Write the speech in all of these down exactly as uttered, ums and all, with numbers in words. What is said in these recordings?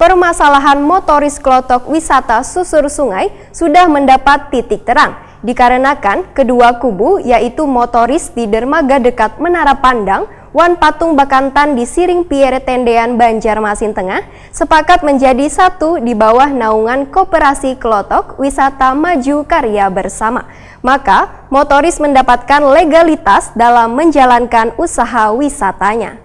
Permasalahan motoris klotok wisata susur sungai sudah mendapat titik terang, dikarenakan kedua kubu, yaitu motoris di dermaga dekat Menara Pandang wan Patung Bakantan di Siring Piere Tendean, Banjarmasin Tengah, sepakat menjadi satu di bawah naungan Koperasi Klotok Wisata Maju Karya Bersama. Maka, motoris mendapatkan legalitas dalam menjalankan usaha wisatanya.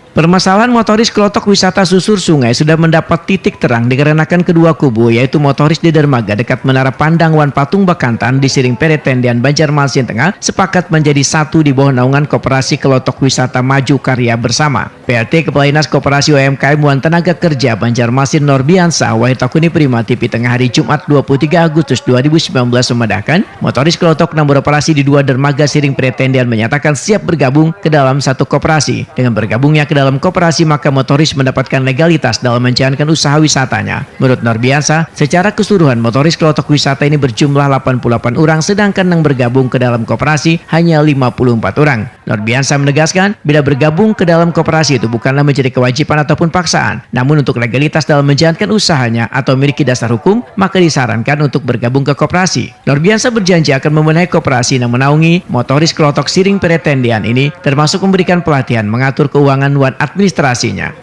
Permasalahan motoris klotok wisata susur sungai sudah mendapat titik terang dikarenakan kedua kubu, yaitu motoris di dermaga dekat Menara Pandang wan Patung Bakantan di Siring Pere Tendean, Banjarmasin Tengah, sepakat menjadi satu di bawah naungan Koperasi Klotok Wisata Maju Karya Bersama. P L T Kepala Dinas Koperasi U M K M wan Tenaga Kerja Banjarmasin, Norbiansa Wahid Takuni Prima T V Tengah Hari Jumat dua puluh tiga Agustus dua ribu sembilan belas memadahkan, motoris klotok nang beroperasi di dua dermaga Siring Pere Tendean menyatakan siap bergabung ke dalam satu koperasi. Dengan bergabungnya ke dalam koperasi, maka motoris mendapatkan legalitas dalam menjalankan usaha wisatanya. Menurut Norbiansa, secara keseluruhan motoris klotok wisata ini berjumlah delapan puluh delapan orang, sedangkan yang bergabung ke dalam koperasi hanya lima puluh empat orang. Norbiansa menegaskan, bila bergabung ke dalam koperasi itu bukanlah menjadi kewajiban ataupun paksaan, namun untuk legalitas dalam menjalankan usahanya atau memiliki dasar hukum, maka disarankan untuk bergabung ke koperasi. Norbiansa berjanji akan membenahi koperasi yang menaungi motoris klotok Siring Pere Tendean ini, termasuk memberikan pelatihan mengatur keuangan wan administrasinya.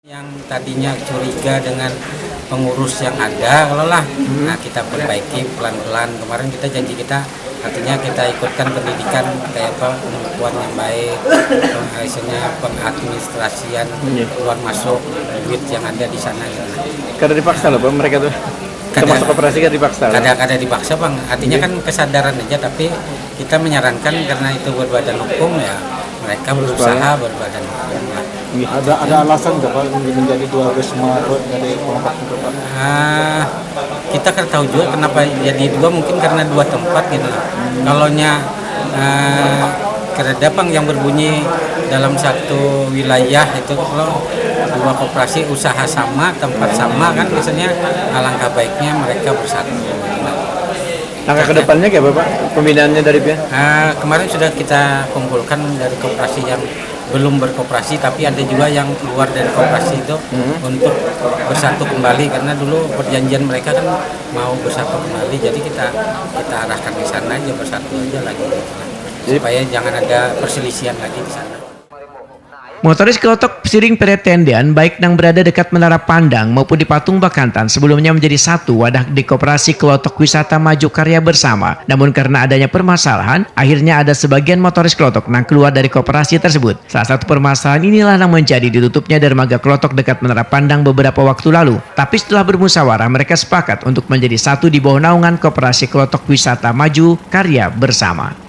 Yang tadinya curiga dengan pengurus yang ada, kalau lah, hmm. Nah, kita perbaiki pelan-pelan. Kemarin kita janji kita, artinya kita ikutkan pendidikan kayak apa, pengukuhan yang baik, hasilnya pengadministrasian, yeah. Keluar masuk duit yang ada di sana. Gitu. Karena dipaksa loh, Pak, mereka tuh. Kada, termasuk koperasi kan dipaksa. Kada, kada dipaksa, Bang. Artinya yeah. Kan kesadaran aja, tapi kita menyarankan karena itu berbadan hukum ya. Mereka berusaha berbadan hukum lah. Ada ada alasan nggak Pak menjadi dua wisma atau dari kelompok itu Pak? Ah, kita kan tahu juga kenapa jadi dua, mungkin karena dua tempat gitu lah. Kalau nya ah, kereda pang yang berbunyi dalam satu wilayah itu kalau dua koperasi usaha sama, tempat sama kan biasanya alangkah baiknya mereka bersatu. Langkah kedepannya kayak apa Pak? Pembinaannya dari pihak? Ah, kemarin sudah kita kumpulkan dari koperasi yang belum berkoperasi tapi ada juga yang keluar dari koperasi itu hmm. Untuk bersatu kembali karena dulu perjanjian mereka kan mau bersatu kembali jadi kita kita arahkan ke sana aja bersatu aja lagi supaya jangan ada perselisihan lagi di sana. Motoris kelotok siring peretendian baik nang berada dekat Menara Pandang maupun di Patung Bakantan sebelumnya menjadi satu wadah di Koperasi Kelotok Wisata Maju Karya Bersama. Namun karena adanya permasalahan, akhirnya ada sebagian motoris kelotok nang keluar dari koperasi tersebut. Salah satu permasalahan inilah nang menjadi ditutupnya dermaga kelotok dekat Menara Pandang beberapa waktu lalu. Tapi setelah bermusyawarah, mereka sepakat untuk menjadi satu di bawah naungan Koperasi Kelotok Wisata Maju Karya Bersama.